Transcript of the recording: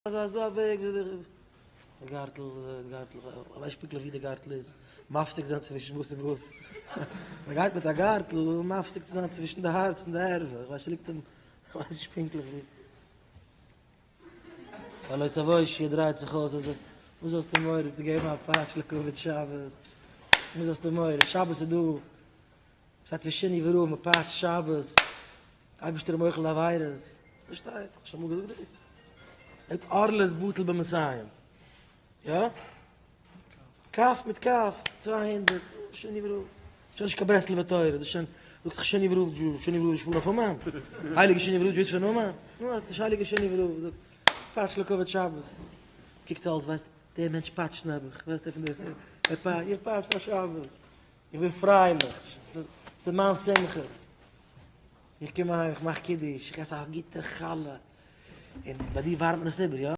אז ס'איז דא א וועג וויאזוי די גארטל, די גארטל, איך ווייס נישט פונקטליך ווי די גארטל איז, מפסיק זיין צווישן וואס און וואס, מען גייט מיט א גארטל מפסיק צו זיין צווישן די הארץ און די ערווה, איך ווייס ס'ליגט אים, איך ווייס נישט פונקטליך ווי. ולא תבושי דרייט זיך אויס אזוי, וואס האסטו מורא צו געבן א פאטש לכבוד שבת, וואס האסטו מורא, שבת איז דא, שטייט ושיני וראה מען פאטשט שבת, אייבערשטער מוחל די עבירות, וואס שטייט? איך האב שוין אמאל געזאגט דאס. מיט ערלות בטל במאתים. יא? כף מיט כף, 200, שיני וראה. שוין נישט קיין ברסלב'ע תורה, דאס איז שוין, זאגסט זיך שיני וראה, שיני וראה איז פון אויף אומאן. הייליגע שיני וראה איז פון אומאן. נו, אז נישט הייליגע שיני וראה, זאגט, פאטש לכבוד שבת. קוקט אלס, ווייסט, דער מענטש פאטשט נעבעך, ווער איז פון דער, ער פאטשט, איך פאטש פאר שבת. איך בין פרייליך, ס'איז מיין שמחה. איך קום אהיים, איך מאך קידוש, איך עס א גוטע חלה, און ביי דיר ווארעמט מען עס איבער, יא?